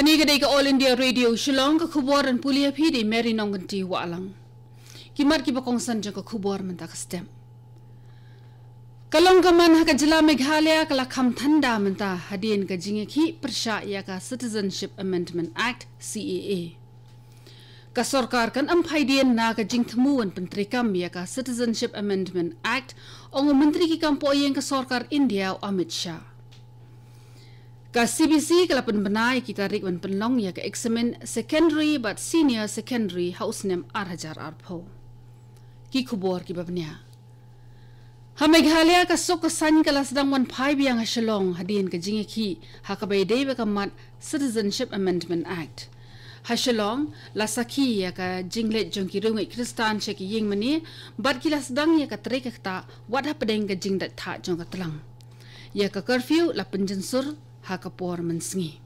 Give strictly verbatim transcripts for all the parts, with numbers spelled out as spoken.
Kane ka dei ka All India Radio Shillong, ka khubor ban pule ïa phi da i Mary Nongkynti Wahlang. Ki mat kiba kongsan jong ka khubor mynta ka step. Ka long ka man ha ka jylla Meghalaya ka la kham thanda mynta hadien ka jingïakhih pyrshah ïa ka Citizenship Amendment Act, C A A. Ka sorkar kan ym phaidien na ka jingthmu ban pyntreikam ïa ka Citizenship Amendment Act, ong u Myntri ki kam poh ïing ka sorkar India u Amit Shah. Ka C B C ka la pynbna ïa ki tarik ban pynlong ïa ka eksamin secondary bad senior secondary ha u snem ar hajar arphew. Ki khubor kiba bniah. Ha Meghalaya ka suk ka saiñ ka la sdang ban phai biang ha Shillong hadien ka jingïakhih ha kaba ïadei bad ka mat Citizenship Amendment Act. Ha Shillong la sakhi ïa ka jingleit jong ki riewngeit Khristan sha ki ïingmane bad ki la sdang ïa ka trei ka ktah wat hapdeng ka jingdait thah jong ka tlang. Ïa ka curfew la pynjynsur ha ka por mynsngi.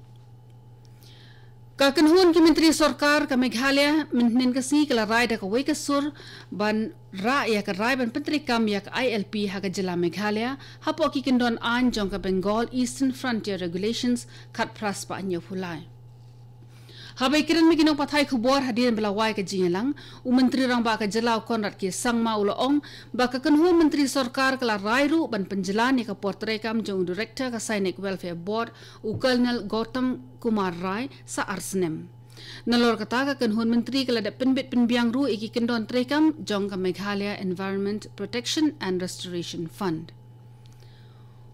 Ka kynhun ki myntri sorkar ka Meghalaya mynhynnin ka sngi ka la rai da kawei ka sur ban rah ïa ka rai ban pyntreikam ïa ka I L P ha ka jylla Meghalaya hapoh ki kyndon aiñ jong ka Bengal Eastern Frontier Regulations khatphra spah hynñiewphew lai. Haba ïakren bad ki nongpathai khubor hadien ba la wai ka jingïalang, u Myntri Rangbah ka jylla u Conrad K Sangma u la ong ba ka kynhun myntri sorkar ka la rai ruh ban pynjlan ïa ka por treikam jong u Director ka Sainik Welfare Board, u Colonel Gautam Kumar Rai, sa ar snem. Nalor kata, ka kynhun myntri ka la dep pynbit pynbiang ruh ïa ki kyndon treikam jong ka Meghalaya Environment Protection and Restoration Fund.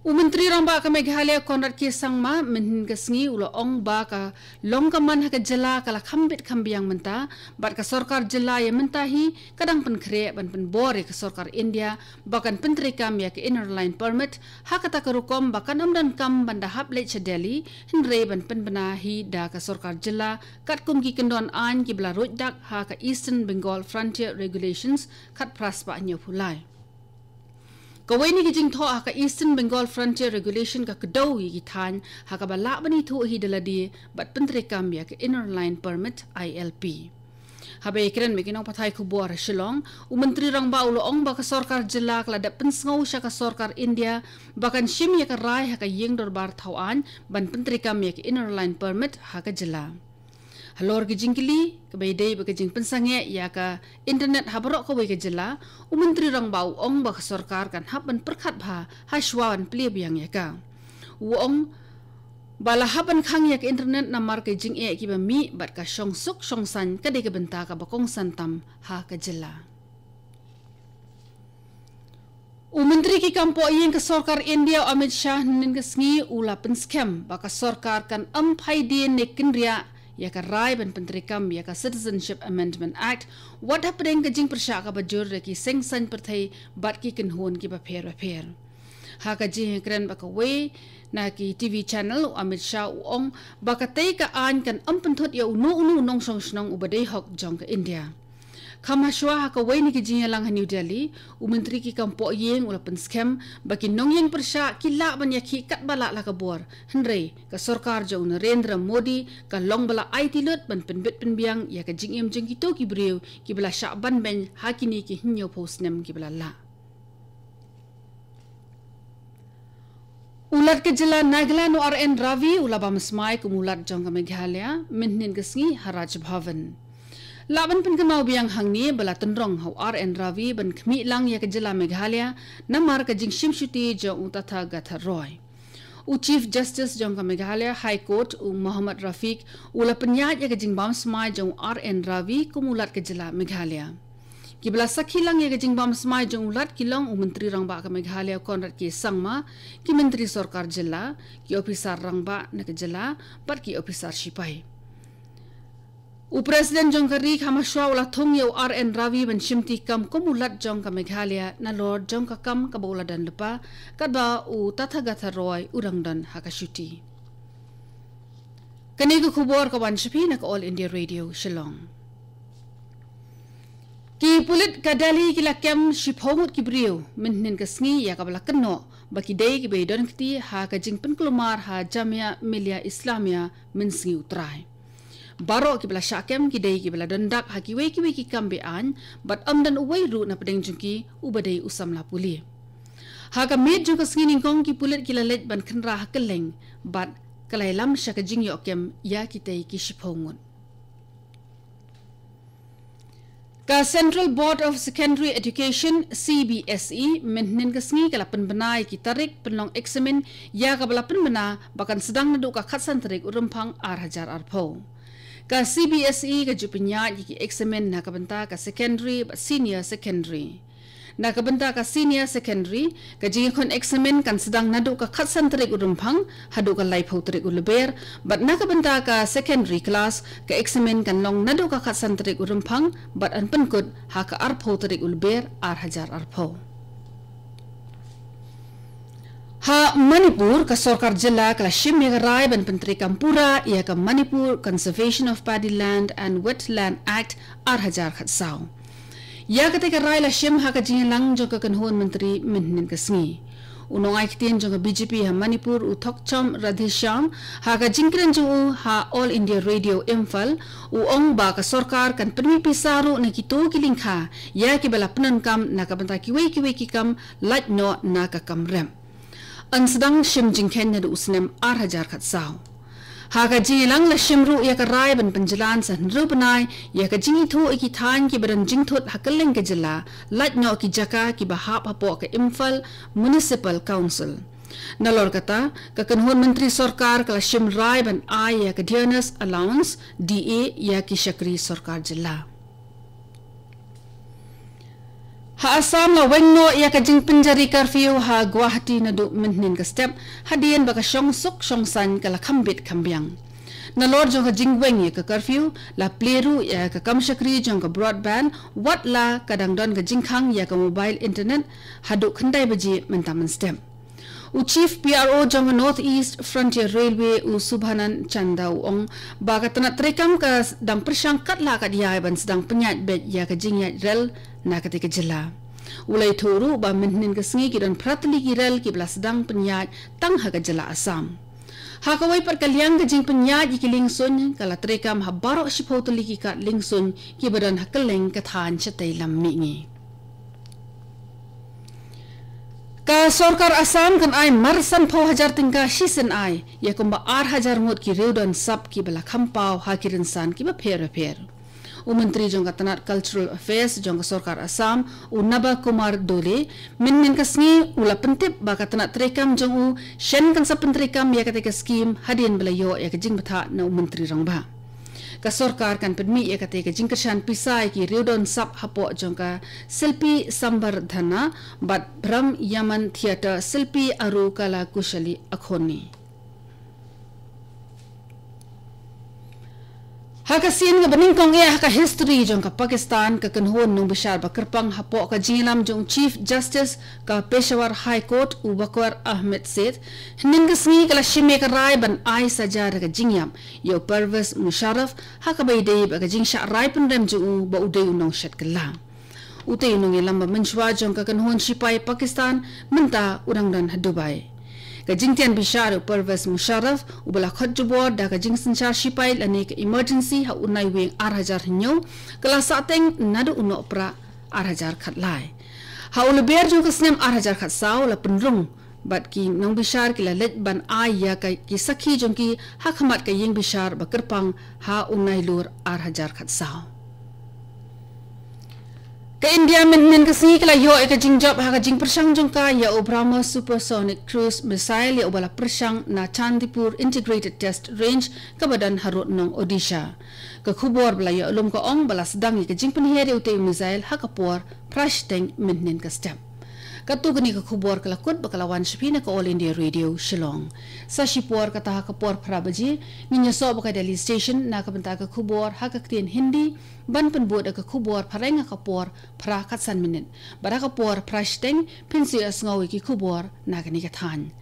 U Myntri Rangbah ka Meghalaya Conrad K Sangma mynhynnin ka sngi u la ong ba ka long ka man ha ka jylla ka la kham bit kham biang mynta, bad ka sorkar jylla ïa mynta hi ka dang pynkhreh ban pynbor ïa ka sorkar India ba kan pyntreikam ïa ka Inner Line Permit ha kata ka rukom ba kan ym donkam ban da hap leit sha Delhi, hynrei ban pynbna hi da ka sorkar jylla katkum ki kyndon aiñ kiba la ruid dak ha ka Eastern Bengal Frontier Regulations khatphra spah hynñiewphew lai. Kawei na ki jingthoh ha ka Eastern Bengal Frontier Regulation ka kdew ïa ki thaiñ ha kaba lah ban ithuh hi da lade bad pyntreikam ïa ka Inner Line Permit, I L P. Haba ïakren bad ki nongpathai khubor ha Shillong, u Myntri Rangbah u la ong ba ka sorkar jylla ka la dep pynsngew sha ka sorkar India ba kan shim ïa ka rai ha ka ïing dorbar thaw aiñ ban pyntreikam ïa ka Inner Line Permit ha ka jylla. Halor ki jingkylli kaba ïadei bad ka jingpynsangeh ïa ka internet ha baroh kawei ka jylla, u Myntri Rangbah u ong ba ka sorkar kan hap ban pyrkhat bha ha shuwa ban plie biang ïa ka. U ong ba la hap ban khang ïa ka internet namar ka jingeh kiba mih bad ka shongsuk shongsaiñ ka dei ka bynta kaba kongsan tam ha ka jylla. U Myntri ki kam poh ïing ka sorkar India u Amit Shah mynhynnin ka sngi u la pynskhem ba ka sorkar kan ym phaidien ne kynriah ïa ka rai ban pyntreikam ïa ka Citizenship Amendment Act wat hapdeng ka jingpyrshah kaba jur da ki seng saiñ pyrthei bad ki kynhun kiba pher bapher. Ha ka jingïakren bad kawei na ki T V channel, u Amit Shah u ong ba katei ka aiñ kan ym pynthut ïa uno uno u nongshong shnong uba dei hok jong ka India. Kham hashwa ha kawei na ki jingïalang ha New Delhi, u Myntri ki kam poh ïing u la pynskhem ba ki nongïeng pyrshah ki lah ban ïakhih katba lah la ka bor, hynrei ka sorkar jong u Narendra Modi ka long ba la aiti lut ban pynbit pynbiang ïa ka jingim jong kito ki briew kiba la shah ban beiñ ha kine ki hynñiewphew snem kiba la lah. U Lat ka jylla Nagaland u R N Ravi u la bam smai kum u Lat jong ka Meghalaya mynhynnin ka sngi ha Raj Bhavan. Lah ban pynkynmaw biang hangne ba la tynrong ha u R N Ravi ban khmih lang ïa ka jylla Meghalaya namar ka jingshim shuti jong u Tathagata Roy. U Chief Justice jong ka Meghalaya High Court u Mohammad Rafiq u la pynïaid ïa ka jingbam smai jong u R N Ravi kum u Lat ka jylla Meghalaya. Kiba la sakhi lang ïa ka jingbam smai jong u Lat ki long u Myntri Rangbah ka Meghalaya Conrad K Sangma, ki myntri sorkar jylla, ki ophisar rangbah na ka jylla bad ki ophisar shipai. U President jong ka ri kham hashwa u la thung ïa u R N Ravi ban shimti kam kum u Lat jong ka Meghalaya nalor jong ka kam kaba u la don lypa, katba u Tathagata Roy u dang don ha ka shuti. Kane ka khubor ka wan sha phi na ka All India Radio Shillong. Ki pulit ka Delhi ki la kem shiphew ngut ki briew mynhynnin ka sngi ïa kaba la kynnoh ba ki dei kiba ïadon kti ha ka jingpynkulmar ha Jamia Millia Islamia mynsngi U Trai. Baroh kiba la shah kem ki dei kiba la don dak ha kiwei kiwei ki kam be-aiñ bad ym don uwei ruh na pdeng jong ki uba dei u samla pule. Ha ka miet jong ka sngi nyngkong ki pulit ki la leit ban kynrah ha kylleng bad ka la ïalam sha ka jingïoh kem ïa kitei ki shiphew ngut. Ka Central Board of Secondary Education, C B S E, mynhynnin ka sngi ka la pynbna ïa ki tarik pynlong eksamin ïa kaba la pynbna ba kan sdang naduh ka khatsan tarik u Rymphang ar hajar arphew. Ka C B S E ka ju pynïaid ïa ki eksamin na ka bynta ka secondary bad senior secondary. Na ka bynta ka senior secondary, ka jingïakhun eksamin kan sdang naduh ka khatsan tarik u Rymphang haduh ka laiphew tarik u Lber, bad na ka bynta ka secondary class, ka eksamin kan long naduh ka khatsan tarik u Rymphang bad yn pynkut ha ka arphew tarik u Lber ar hajar arphew. Ha Manipur, ka sorkar jylla ka la shim ïa ka rai ban pyntreikam pura ïa ka Manipur Conservation of Paddy Land and Wetland Act ar hajar khatsaw. Ïa katei ka rai la shim ha ka jingïalang jong ka kynhun myntri mynhynnin ka sngi. U nongai ktien jong ka B J P ha Manipur, u Thokchom Radheshyam, ha ka jingkren jong u ha All India Radio Imphal, u ong ba ka sorkar kan pynmih pisa ruh na kito ki lyngkha ïa kiba la pyndonkam na ka bynta kiwei kiwei ki kam lait noh na ka kam rep. Yn sdang shim jingkheiñ naduh u snem ar hajar khatsaw. Ha ka jingïalang la shim ruh ïa ka rai ban pynjlan sa hynriew bnai ïa ka jingithuh ïa ki thaiñ kiba don jingthut ha kylleng ka jylla, lait noh ki jaka kiba hap hapoh ka Imphal Municipal Council. Nalor kata, ka kynhun myntri sorkar ka la shim rai ban ai ïa ka Dearness Allowance, D A, ïa ki shakri sorkar jylla. Ha Assam la weng noh ïa ka jingpynjari curfew ha Guwahati naduh mynhynnin ka step, hadien ba ka shongsuk shongsaiñ ka la kham bit kham biang. Nalor jong ka jingweng ïa ka curfew, la plie ruh ïa ka kam shakri jong ka broadband, wat la ka dang don ka jingkhang ïa ka mobile internet, haduh khyndai baje mynta mynstep. U Chief P R O jong ka North East Frontier Railway, u Subhanan Chanda, u ong ba ka tnat treikam ka dang pyrshang katba lah katba ïai ban sdang pynïaid beit ïa ka jingïaid rel na katei ka jylla. U la ïathuh ruh ba mynhynnin ka sngi ki don phra tylli ki rel kiba la sdang pynïaid tang ha ka jylla Assam. Ha kawei pat ka liang, ka jingpynïaid ïa ki liengsuiñ ka la treikam ha baroh shiphew tylli ki kad liengsuiñ kiba don ha kylleng ka thaiñ shatei lam mihngi. Ka sorkar Assam kan ai mar sanphew hajar tyngka shisien ai ïa kumba ar hajar ngut ki riewdon sap kiba la kham paw ha ki rynsan kiba pher bapher. U Myntri jong ka tnat Cultural Affairs jong ka sorkar Assam, u Naba Kumar Dole, mynhynnin ka sngi u la pyntip ba ka tnat treikam jong u shen kan sa pyntreikam ïa katei ka skhim hadien ba la ïoh ïa ka jingbthah na u Myntri Rangbah. Ka sorkar kan pynmih ïa katei ka jingkyrshan pisa ïa ki riewdon sap hapoh jong ka Silpi Sambardhana bad Bhram Yaman Theatre Silpi Aru Kala Kushali Akhoni. Ha ka sien kaba nyngkong eh ha ka history jong ka Pakistan, ka kynhun nongbishar ba kyrpang hapoh ka jingïalam jong u Chief Justice ka Peshawar High Court, u Waqar Ahmed Seth, hynnin ka sngi ka la shim ïa ka rai ban ai saja da ka jingïap ïa u Pervez Musharraf, ha kaba ïadei bad ka jingshah rai pynrem jong u ba u dei u nongshet kylla. Utei u nongïalam ba mynshuwa jong ka kynhun shipai Pakistan mynta u dang don ha Dubai. Ka jingtian bishar ïa u Pervez Musharraf, uba la khot jubor da ka jingsynshar shipai lane ka emergency ha u Naiwieng ar hajar hynñiew, ka la sahteng naduh u Nohprah ar hajar khatlai. Ha u Lber jong ka snem ar hajar khatsaw la pynrung bad ki nongbishar ki la leit ban ai ïa ka, ki sakhi jong ki ha khmat ka ïing bishar ba kyrpang ha u Nailur ar hajar khatsaw. Ka India mynhynnin ka sngi ka la ïoh ïa ka jingjop ha ka jingpyrshang jong ka ïa u BrahMos supersonic cruise missile ïa uba la pyrshang na Chandipur Integrated Test Range kaba don ha Rudnong, Odisha. Ka khubor ba la ïoh lum ka ong ba la sdang ïa ka jingpynhiar ïa utei u missile ha ka por phra shiteng mynhynnin ka step. Katto katne ka khubor ka la kut bad ka la wan sha phi na ka All India Radio Shillong. Sa shipor kata ha ka por phra baje ngin ïasoh bad ka Delhi Station na ka bynta ka khubor ha ka ktien Hindi, ban pynbud da ka khubor phareng ha ka por phra khatsan minit. Bad ha ka por phra shiteng phin sa ïohsngew ïa ki khubor na kane ka thaiñ.